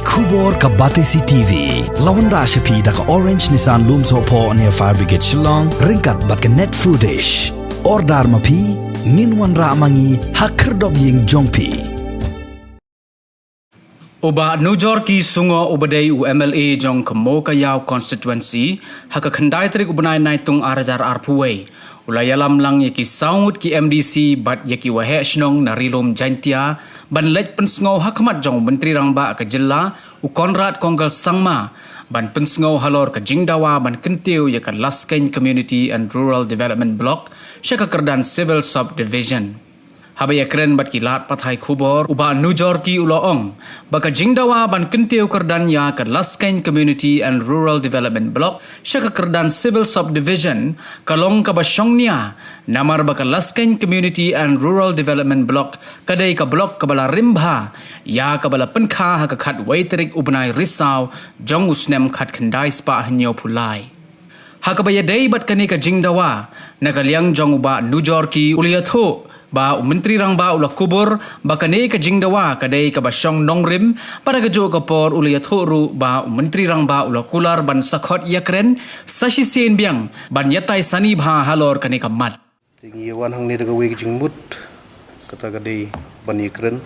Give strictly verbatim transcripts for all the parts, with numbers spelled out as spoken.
Khubor ka Batesi T V la wanrah sha phi da ka Orange Nissan Lumsohphoh near Fire Brigade Shillong, ryngkat bad ka Net Foodish. Order ma phi, ngin wanrah ma ngi ha khyrdop ïing jong phi. U Bah Nujorki Shnong, uba dei u M L A jong ka Mowkaiaw constituency, ha ka khyndai tarik u bnai Naitung ar hajar arphew wei, u la ïalam lang ïa ki saw ngut ki M D C bad ïa ki waheh shnong na Ri Lum Jaintia ban leit pynsngew ha khmat jong u Myntri Rangbah ka jylla, u Conrad Kongkal Sangma, ban pynsngew halor ka jingdawa ban kyntiew ïa ka Laskein Community and Rural Development Block sha ka kyrdan Civil Subdivision. Haba ïakren bad ki lad pathai khubor, u Bah Nujorki u la ong ba ka jingdawa ban kyntiew kyrdan ïa ka Laskein Community and Rural Development Block sha ka kyrdan Civil Subdivision ka long kaba shongnia, namar ba ka Laskein Community and Rural Development Block ka dei ka block kaba la rim bha ïa kaba la pynkha ha ka khatwei tarik u bnai Risaw jong u snem khatkhyndai spah hynñiewphew lai. Ha kaba ïadei bad kane ka jingdawa, na ka liang jong u Bah Nujorki u la ïathuh ba u Myntri Rangbah u la kubur ba kane ka jingdawa ka dei kaba shong nongrim, bad ha kajuh ka por u la ïathuh ruh ba u Myntri Rangbah u la kular ban sa khot ïakren sa shisien biang ban ïatai sani bha halor kane ka mat. Te ngi wan hangne da kawei ka jingmut, kata ka dei ban ïakren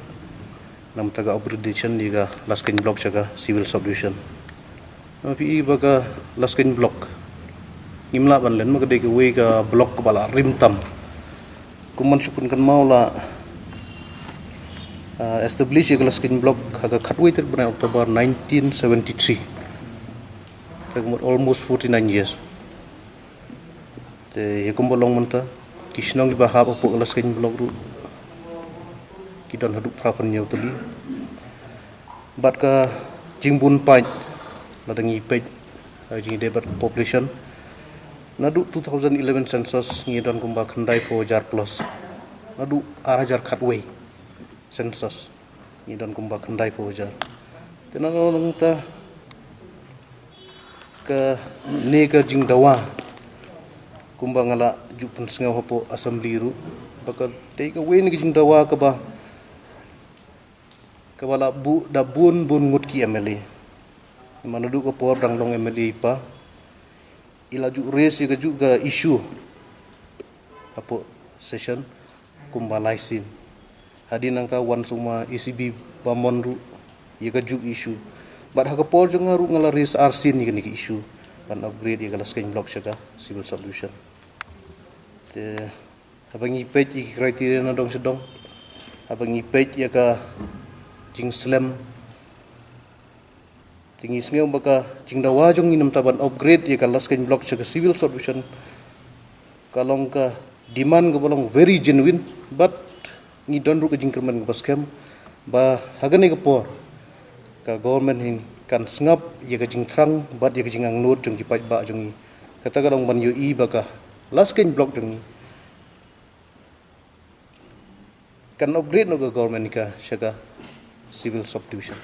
namar ka upgradation ïa ka Laskein Block sha ka Civil Subdivision. Namar phi i ba ka Laskein Block ngim lah ban len, namar ka dei kawei ka block kaba la rim tam. Kum ban shu pynkynmaw, la, ah, establish ïa ka Laskein Block ha ka khatwei tarik bnai October nineteen seventy-three. Te ka mut almost forty-nine years. Te ïa kumba long mynta, ki shnong kiba hap hapoh ka Laskein Block ruh ki don haduh phra phew hynñiew tylli. Bad ka jingbun paid, lada ngi peit, eh, jingïadei bad ka population, naduh two thousand eleven census ngi don kumba khyndai phew hajar plus. Naduh ar hajar khatwei census ngi don kumba khyndai phew hajar. Te na nangta kane ka jingdawa, kumba nga la ju pynsngew hapoh Assembly ruh, ba ka dei kawei na ka jingdawa kaba, kaba la buh da bun bun ngut ki M L A. Namar naduh ka por dang long M L A i pa, i la ju raise ïa kajuh ka issue hapoh session kumba lai sien. Hadien nangta wan sumar A C B Bamon ruh ïa kajuh ka issue. Bad ha ka por jong nga ruh nga la raise ar sien ïa kane ka issue ban upgrade ïa ka Laskein Block sha ka Civil Subdivision. Te haba ngi peit ïa ki criteria na dong sha dong, haba ngi peit ïa ka jingslem, te ngi sngew ba ka jingdawa jong ngi namar ban upgrade ïa ka Laskein Block sha ka Civil Subdivision ka long ka demand kaba long very genuine, bad ngi don ruh ka jingkyrmen kaba skhem ba ha kane ka por ka government hi kan sngap ïa ka jingthrang bad ïa ka jingangnud jong ki paidbah jong ngi. Kata ka long ban ïohi ba ka Laskein Block jong ngi kan upgrade noh ka government ka sha ka Civil Subdivision.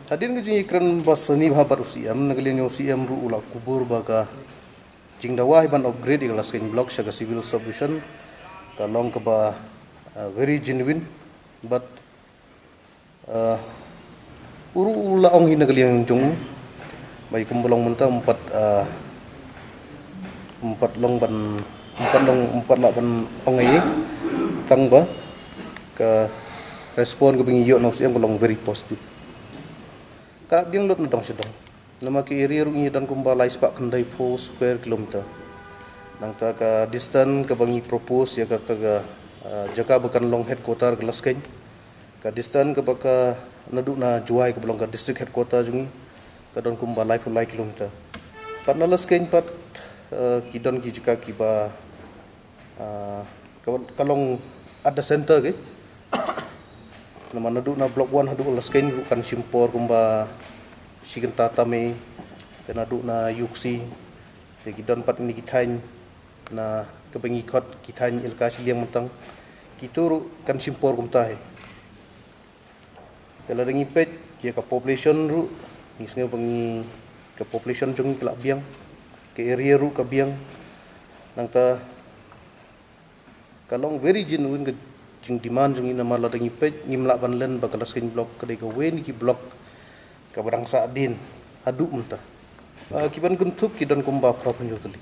Hadien ka jingïakren ba sani bha bad u C M, na ka liang u C M ruh u la kubur ba ka jingdawa hi ban upgrade ïa ka Laskein Block sha ka Civil Subdivision ka long kaba, uh, very genuine, bad, uh, u ruh u la ong hi na ka liang jong u ba ïa kumba long mynta um pat, uh, um pat long ban, um pat long, um pat lah ban ong ei ei, tang ba ka respond kaba ngi ïoh na u C M ka long very positive. Ka biang lut na dong sha dong. Namar ka area ruh ngi don kumba lai spah khyndai phew square kilometer. Nangta ka distance kaba ngi propose ïa kata ka, ah, jaka ba kan long headquarter ka Laskein, ka distance kaba ka naduh na Jowai kaba long ka district headquarter jong ngi, ka don kumba lai phew lai kilometer. Pat na Laskein pat, ah, ki don ki jaka kiba, ah, ka, ka long at the center ki. Namar naduh na Block One haduh Laskein ruh kan shim por kumba shi kynta tam ei. Te naduh na Iooksi, te ki don pat kine ki thaiñ na kaba ngi khot ki thaiñ Elaka Shilliang Myntang, kito ruh kan shim por kumta hi. Te lada ngi peit ïa ka population ruh, ngi sngew ba ngi, ka population jong ngi ka la biang, ka area ruh ka biang. Nangta ka long very genuine ka jingdemand jong ngi, namar lada ngi peit ngim lah ban len ba ka Laskein Block ka dei kawei na ki block kaba dang sah dien haduh mynta. Ah, ki ban kynthup ki don kumba phra phew tylli.